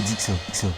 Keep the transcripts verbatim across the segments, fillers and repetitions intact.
Dixon, Dixon.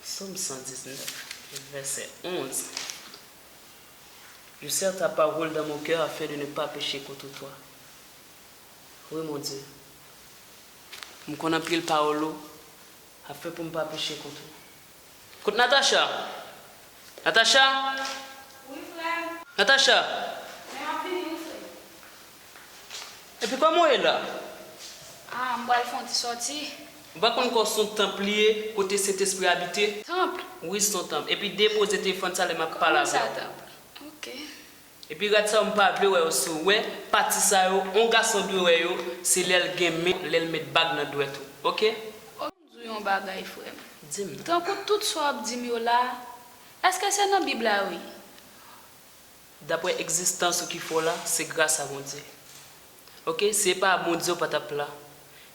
Psaume cent dix-neuf, verset onze. Je serre ta parole dans mon cœur afin de ne pas pécher contre toi. Wi, Bondye. M konn anpil pawòl ou ap fè pou m pa peche kont ou. Kot Natacha? Natacha? Wi, frè m. Natacha? Men m ap vini, wi, frè m. Epi kòman w ye la? Ah, m pral fè yon ti sòti. Ou pa konn kò se yon tanp li ye, kote Sentespri abite? Tanp? Wi, se yon tanp. Epi depoze telefòn sa lè m ap pale avè w. Kòman sa, tanp? Ok. Epi rad sa yo, m pa vle wè yo sou ou. Wè, pati sa yo, yon gason dwe wè yo, se lè l gen men, lè l met bag nan dwèt ou. Ok? Ok, m di w yon bagay, frè m. Di m. Tankou tout sa w ap di m yo la, èske se nan Bib la yo ye? Daprè egzistans ou ki fè w la, se gras a Bondye. Ok, si se pa Bondye, ou pa t ap la.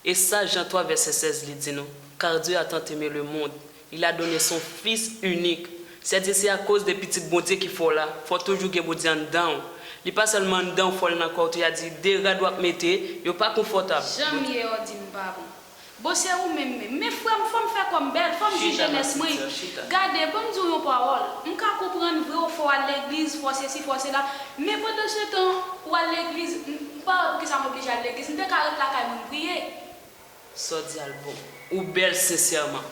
E sa, Jan twa vèsè sèz li di nou, Car Dieu a tant aimé le monde, il a donné son Fils unique. Sètadi se akoz de Pitit Bondye ki fè w la, fò w toujou gen Bondye anndan w. Li pa sèlman anndan w, fò l nan kò w tou. Y a di, de rad w ap mete, yo pa konfòtab. Jan m ye, w di m pa bon. Bon, se ou menm menm. Men frè m, fò m fè kò m bèl, fò m di jenès mwen. Gade, ban m di w yon pawòl. M ka konprann vre, w fò w al legliz, fò sesi, fò sela. Men pandan se tan, w al legliz, m, m pa wè poukisa m oblije al legliz. M te ka ret lakay mwen, m priye. Sa w di a l bon. Ou bèl sensèman,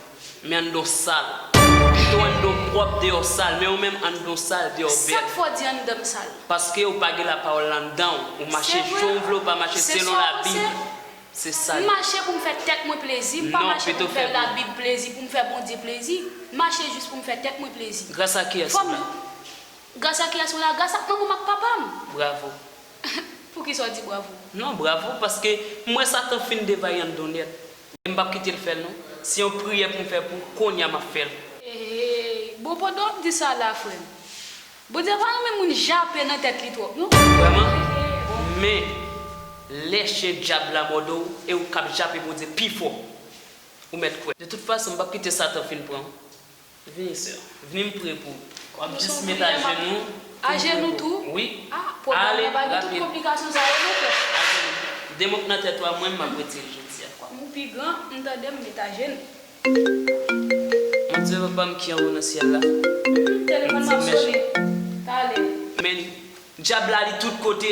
men anndan w sal. Pito anndan w pwòp, deyò w sal, men ou menm anndan w sal, deyò w bèl. Sa k fè w di anndan m sal? Paske ou pa gen lapawòl la anndan w. Ou mache jan w vle, ou pa mache selon Labib. Se sa l ye. M mache pou m fè tèt mwen plezi, m pa mache pou m fè Labib plezi, pou m fè Bondye plezi. M mache jis pou m fè tèt mwen plezi. Gras a kiyès ou la? Gras a kiyès mwen la? Gras ak manman m ak papa m. Bravo. Poukisa w di bravo? Non, bravo, paske m wè Satan fin devaye anndan w nèt. Men m p ap kite l fè l non. Se yon priyè pou m fè pou w, kounye a m ap fè l. Hey, bon, pandan w ap di sa la, frè m, Bondye pa renmen moun jape nan tèt li twòp, non. Vrèman? Men, lè chen dyab la mòde w, e ou k ap jape Bondye pi fò. Ou mèt kwè. De tout fason, m p ap kite Satan fin pran w. Vini, sè. Vini, m priye pou ou. W ap jis met ajenou. Ajenou tou? Wi. Ah, pwoblèm nan pa gen tout konplikasyon sa yo, non, frè. Ajenou. Demon k nan tèt ou a, mwen, m ap retire jodi a. Kòm ou pi gran, m tande m met ajenou. Bondye, Papa m ki anwo nan syèl la. Telefòn m ap sonnen. Tale. Men, dyab la, li tout kote.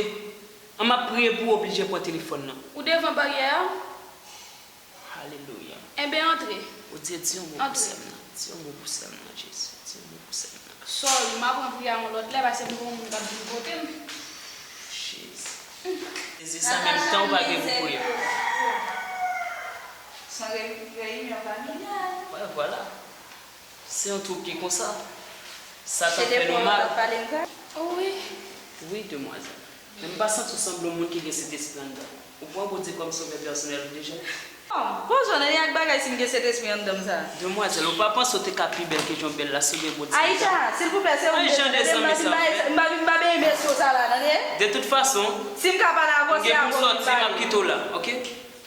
An m ap priye pou w, oblije pran telefòn nan. Ou devan baryè a? Alelouya. Enben, antre. Bondye, di yon mo pou sè m nan. Di yon mo pou sè m nan, Jezi. Di yon mo pou sè m nan. Sorry, m a pran priyè a yon lòt lè, paske m gen yon moun k ap vin kote m. Jezi. Jezi, sa menm tan ou pa gen pou priye. San re-, reyinyon familyal. Wè, vwala. Se yon twoup ki konsa. Satan fè nou mal. Wi. Wi, demwazèl. Men m pa santi w sanble yon moun ki gen Sentespri anndan. Ou pran Bondye kòm Sovè pèsonèl ou deja? Bon, Johnny, ak bagay si m gen Sentespri anndan m sa. Demwazèl, ou pa panse w te ka pi bèl ke jan w bèl la si w gen bon ti... Aïcha, silvouplè, se ou m bezwen, tande, m pa vin bay, m pa vin bay mesye sa la, tande. De tout fason, si m ka pale avè w, se avè w m vin pale. M ap kite w la, ok?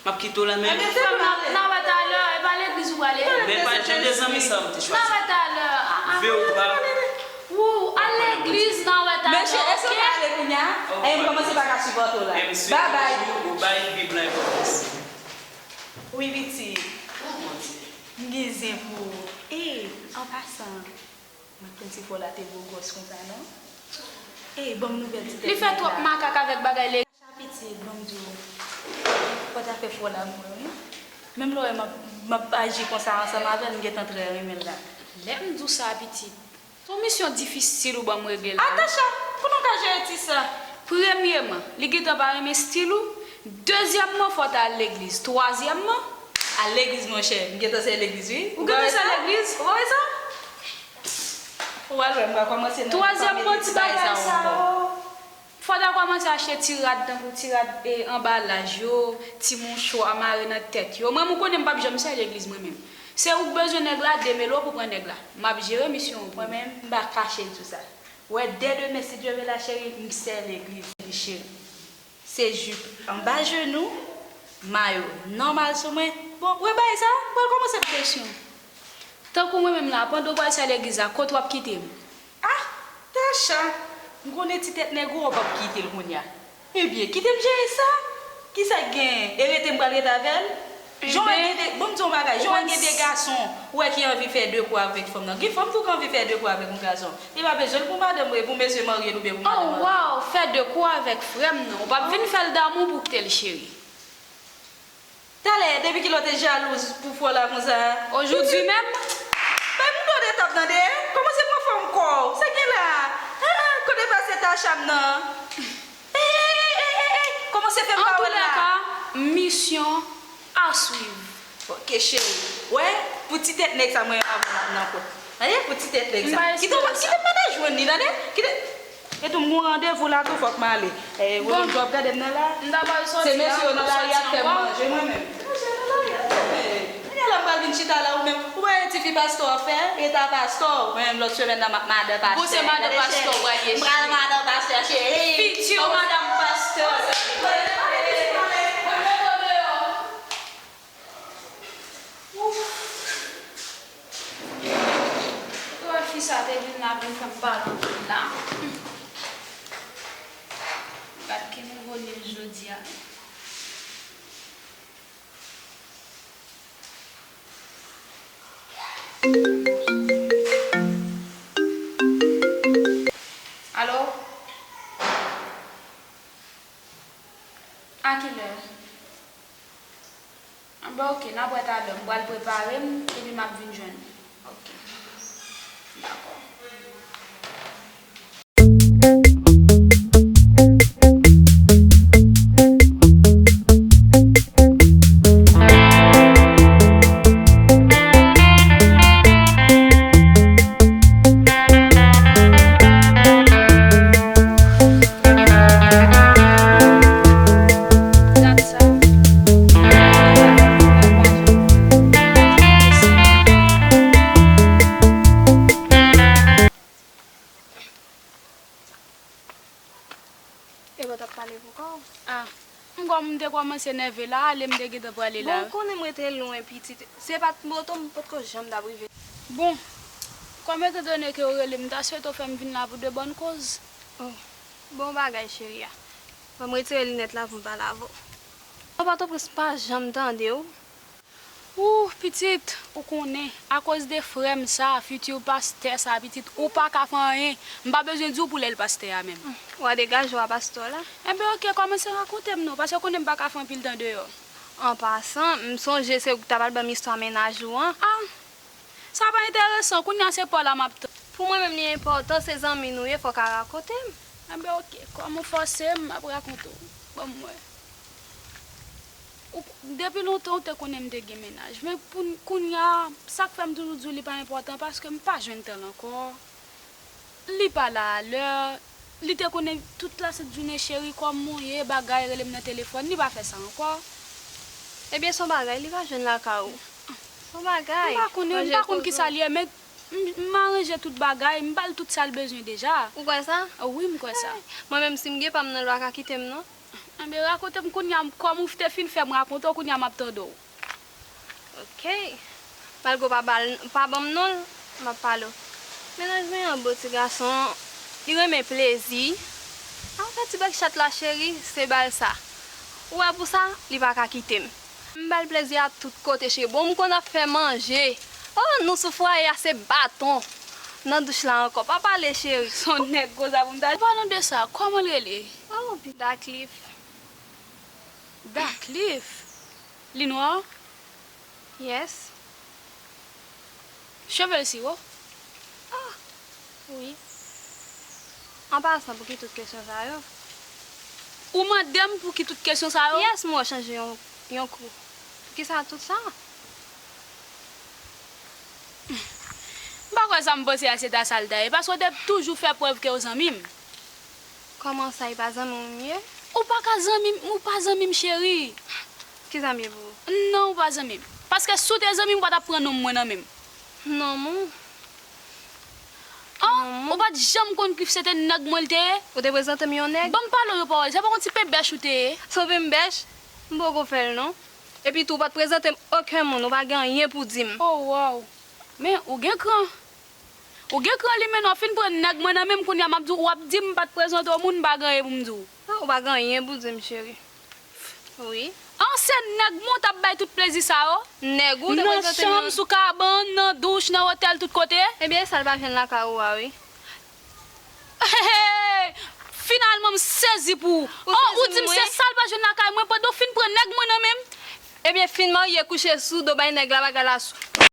M ap kite w la, men... Ebyen, se pou n ale. N a wè talè, e pa legliz ou prale? Men pa jan de zanmi sa m te chwazi. N a wè talè. Vle ou pa. Wou, al legliz, n a wè talè, ok? Mesye, èske w prale kounye a? E m kòmanse pa ka sipòte w la. Babay. Ou bay Bib lan enpòtans. Wi, pitit. M gen zen pou ou. E, an pasan, mwen konn ti fò la te bogòs konsa, non? E, ban m nouvèl ti tèt nèg la. Li fè twòp makak avèk bagay legliz. Sa pitit, ban m di w, fò w ta fè fò la pou mwen, wi. Menm lè w wè m ap, m ap aji konsa ansanm avè l, m gentan trè renmen l la. Lè m di w sa, pitit, se yon misyon difisil ou ban m regle la, wi. Atacha, pou nou ka jere ti sa. Premyeman, li gentan pa renmen estil ou. Dezyèmman, fò w ta al legliz. Twazyèmman, al legliz, monchè. M gentan sèvi legliz, wi. Ou gentan sèvi legliz? Ou pa wè sa? Ou pral wè, m pral kòmanse nan... Twazyèmman, ti bagay sa yo. Fò w ta kòmanse achte ti rad tankou ti rad, e, anba laj yo, ti mouchwa mare nan tèt yo. Mwen menm, ou konnen m p ap janm sèvi legliz mwen menm. Se ou k bezwen nèg la, demele w pou pran nèg la. M ap jere misyon an pou ou. Mwen menm, m pa kache di w sa. Wè, dè demen, si Dye vle la, cheri, m sèvi legliz, cheri. Se jip anba jenou, mayo nòmal sou mwen. Bon, wè bagay sa, pral kòmanse ba kesyon. Tankou mwen menm la, pandan w pral sèvi legliz la, kote w ap kite m? Ah, Tacha, m konnen ti tèt nèg ou, w p ap kite l kounye a. Ebyen, kite m jere sa. Kisa k genyen? E rete m pral rete avè l? Jan w wè gen de, bon, m di w yon bagay, jan w wè gen de gason, ou wè ki anvi fè de kou avèk fanm nan. Gen fanm tou k anvi fè de kou avèk yon gason. Li pa bezwen l pou madanm, pou mesye marye l oubyen pou madanm marye l. Oh, wow, fè de kou avèk frè m nan. Ou p ap vin fè l damou pou w kite l, cheri. Talè, depi kilè w te jalouz pou fò la konsa? Ojodi menm? Bay m do de tap tande. Kòmanse pran fòm kò w. Sa gen la? Ah, kote pase Tacha m nan? Eh, eh, eh, eh, eh. Kòmanse fè m pa wè l la. Antoulèka, misyon a swiv. Ok, cheri. Wè, pou ti tèt nèg sa mwen menm avè w n ap nan kò. Tande, pou ti tèt nèg sa. Kite m, kite m pa ta jwenn li, tande. Kite. Etou m gon randevou la tou, fòk m ale. Eh, Rolando ap gade m nan la. Se mesye yo nan lari a k fè m manje mwen menm. Mesye nan lari a, men. Kounye a la m pral vin chita la ou menm. Ou pa wè ti fi pastè w ap fè? Eta pastè w. Mwen menm lòt semèn nan m ap madan pastè. Bon, se madan pastè w pral ye, cheri. M pral madan pastè, cheri. Fiti madan pastè. Ouf! Ou wè fi sa te vin la pou l fè m pale anpil la. Gad ki nouvo news jodi a. Alo? A kilè? Anben, ok, n ap wè talè. M pral prepare m, epi m ap vin jwenn ou. Ok. Dakò. Epa w t ap pale pou kò w? Ah, m kwè m te kòmanse nève la, ale m te gentan prale la. Bon, ou konnen m rete lwen pitit. Se pa t moto m potko janm t ap rive. Bon, kòm etandone ke w rele m, m ta swete w fè m vin la pou de bòn koz. Oh, bon bagay cheri a. Ban m retire linèt la pou m pale avè w. Non, Pòtoprens, m pa janm tande w. Ooh, pitit, ou konnen, akoz de frè m sa, fiti pastè sa, pitit, ou pa ka fè anyen. M pa bezwen di w pou lè l pastè a menm. Wa degaje w a pastè la. Enben, ok, kòmanse rakonte m non, paske w konnen m pa ka fè anpil tan deyò. An pasan, m sonje se ou ki t ap al ban m istwa mennaj ou an. Ah! Sa pa enteresan, kounye a se pa w la m ap tann. Pou mwen menm li enpòtan, se zanmi nou ye, fò w ka rakonte m. Enben, ok, kòm ou fòse m, m ap rakonte w. Ban m wè. Ou, depi lontan, ou te konnen m te gen mennaj. Men pou, kounye a, sa k fè m toujou di w li pa enpòtan, paske m pa jwenn tan l ankò. Li pa la alè. Li te konnen tout lasent jounen, cheri, kòman w ye, bagay, rele m nan telefòn. Li pa fè sa ankò. Ebyen, se yon bagay, li va jwenn lakay ou. Se yon bagay. M pa konnen, m pa konn kisa li ye, men m, m aranje tout bagay, m ba l tout sa l bezwen deja. Ou kwè sa? Wi, m kwè sa. Mwen menm, si m gen pa m nan, l pa ka kite m, non. Enben, rakonte m kounye a, kòm ou te fin fè m rakonte w, kounye a m ap tande w. Ok. Malgre w pa ba l, pa ban m non l, m ap pale w. Mennaj mwen an bo ti gason, li renmen plezi. Al fè ti bèk chat la, cheri, se ba l sa. Ou wè pou sa, li pa ka kite m. M ba l plezi a tout kote, cheri. Bon, m konn ap fè manje. Oh, nou sou fwaye a, se baton. Nan douch la ankò. Pa pale, cheri. Se yon nèg koze a pou m ta. An palan de sa, kòman l rele? Oh, Darkliff. Darkliff? Li nwa? Yes. Cheve l siwo? Ah, wi. An pasan, pou ki tout kesyon sa yo? Ou mande m pou ki tout kesyon sa yo? Yes, m wè w chanje yon, yon kou. Poukisa tout sa? M pa kwè sa m panse a se ta sa l ta ye, paske w te toujou fè prèv ke w zanmi m. Kòman sa, e pa zanmi w m ye? Ou pa ka zanmi m, ou pa zanmi m, cheri. Ki zanmi pou ou? Non, ou pa zanmi m. Paske si w te zanmi m, ou pa t ap pran nonm mwen nan men m. Nonm ou? An, ou pa t janm konn Cliff se te nèg mwen l te ye? Ou te prezante m yon nèg? Ban m pale w yon pawòl, se pa yon ti pe bèch ou te ye? Se yon pe m bèch? M poko fè l non. Epi tou, ou pa t prezante m okenn moun, ou pa gen anyen pou di m. Oh, wow. Men, ou gen kran. Ou gen kran li, men w fin pran nèg mwen nan men m, kounye a m ap di w, w ap di m pa t prezante w moun, m pa gen anyen pou m di w. Ah, ou pa gen anyen pou di m, cheri. Wi. An, se nèg mwen w t ap bay tout plezi sa yo? Nèg ou te prezante m yo. Nan chanm, sou kabann, nan douch, nan otèl, tout kote? Ebyen, e sa l pa jwenn lakay ou a, wi. Hey, hey, hey! Finalman, m sezi pou ou. Ou sezi m, wi. Oh, ou di m se sa l pa jwenn lakay mwen pandan w fin pran nèg mwen nan men m? Ebyen, fin marye, kouche sou do, bay nèg la bagay la sou.